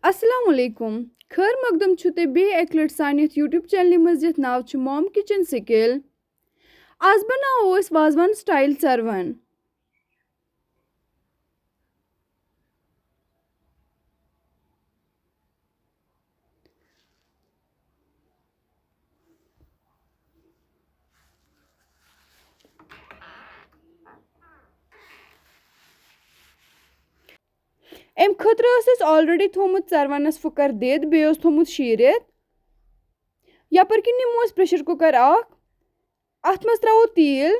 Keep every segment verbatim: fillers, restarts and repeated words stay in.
السلام علیکم۔ خٲر مقدم چھُ تۄہہِ بیٚیہِ اَکہِ لَٹہِ سانہِ یَتھ YouTube چینلہِ منٛز، یَتھ ناو چھُ Mom Kitchen Skill۔ آز بَناوو أسۍ وازوان سٹایل ژَروَن۔ اَمہِ خٲطرٕ ٲس اَسہِ already تھوٚومُت ژَروَنَس پھُکَر دِتھ، بیٚیہِ اوس تھوٚومُت شیٖرِتھ۔ یَپٲرۍ کِنۍ نِمو أسۍ pressure cooker اَکھ، اَتھ منٛز ترٛاوو تیٖل،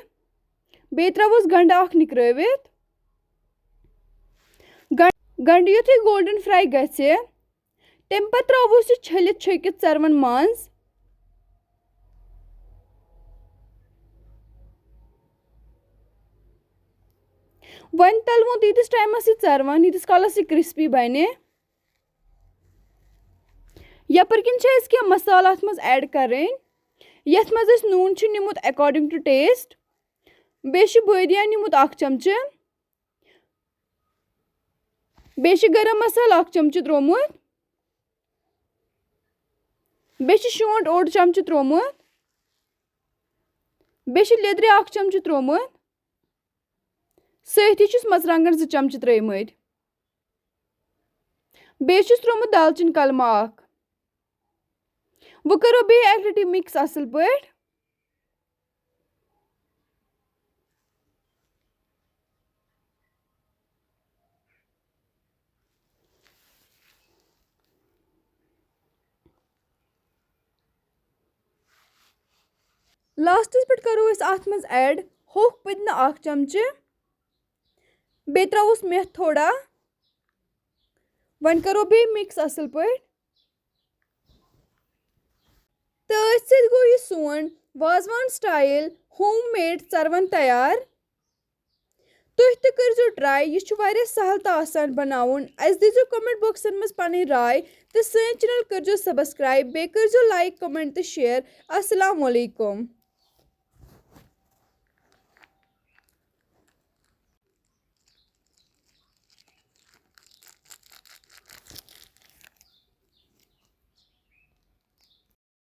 بیٚیہِ ترٛاووس گَنٛڈٕ اَکھ نِکرٲوِتھ۔ گَنٛڈ-، گَنٛڈٕ یُتھُے golden fry گژھِ، تَمہِ پَتہٕ ترٛاووس یہِ چھٔلِتھ چھٔکِتھ ژَروَن منٛز۔ وۄنۍ تَلوُن تیٖتِس ٹایمَس یہِ ژَروَن، ییٖتِس کالَس یہِ crispy بَنہِ۔ یَپٲرۍ کِنۍ چھِ اَسہِ کینٛہہ مصالہٕ اَتھ منٛز add کَرٕنۍ، یَتھ منٛز اَسہِ نوٗن چھُ نیوٗمُت according to taste، بیٚیہِ چھُ بٲدیان نیوٗمُت اَکھ چمچہٕ، بیٚیہِ چھُ گرم مصالہٕ اَکھ چمچہٕ ترٛوومُت، بیٚیہِ چھُ شونٛٹھ اوٚڑ چمچہٕ ترٛوومُت، بیٚیہِ چھُ لیٚدرِ اَکھ چمچہٕ ترٛوومُت، سۭتی چھُس مرژٕوانٛگن زٕ چمچہٕ ترٛٲومٕتۍ۔ بیٚیہِ چھُس ترٛوومُت دالچیٖن کلمہٕ اکھ۔ وۄنۍ کرو بیٚیہِ اَکہِ لٹہِ mix اَصٕل پٲٹھۍ۔ لاسٹس پٮ۪ٹھ کرو أسۍ اَتھ منٛز add ہوٚکھ پٔدنہٕ اکھ چمچہٕ۔ بیٚیہِ ترٛاووس مٮ۪تھ تھوڑا۔ وۄنۍ کرو بیٚیہِ mix اَصٕل پٲٹھۍ۔ تہٕ أتھۍ سۭتۍ گوٚو یہِ سون وازوان style home made ژَروَن تیار۔ تُہۍ تہِ کٔرزیٚو try، یہِ چھُ واریاہ سہل تہٕ آسان بناوُن۔ اَسہِ دیٖزیٚو comment boxن منٛز پنٕنۍ راے تہٕ سٲنۍ channel کٔرزیٚو subscribe، بیٚیہِ کٔرزیٚو like، comment تہٕ share۔ السلام علیکم۔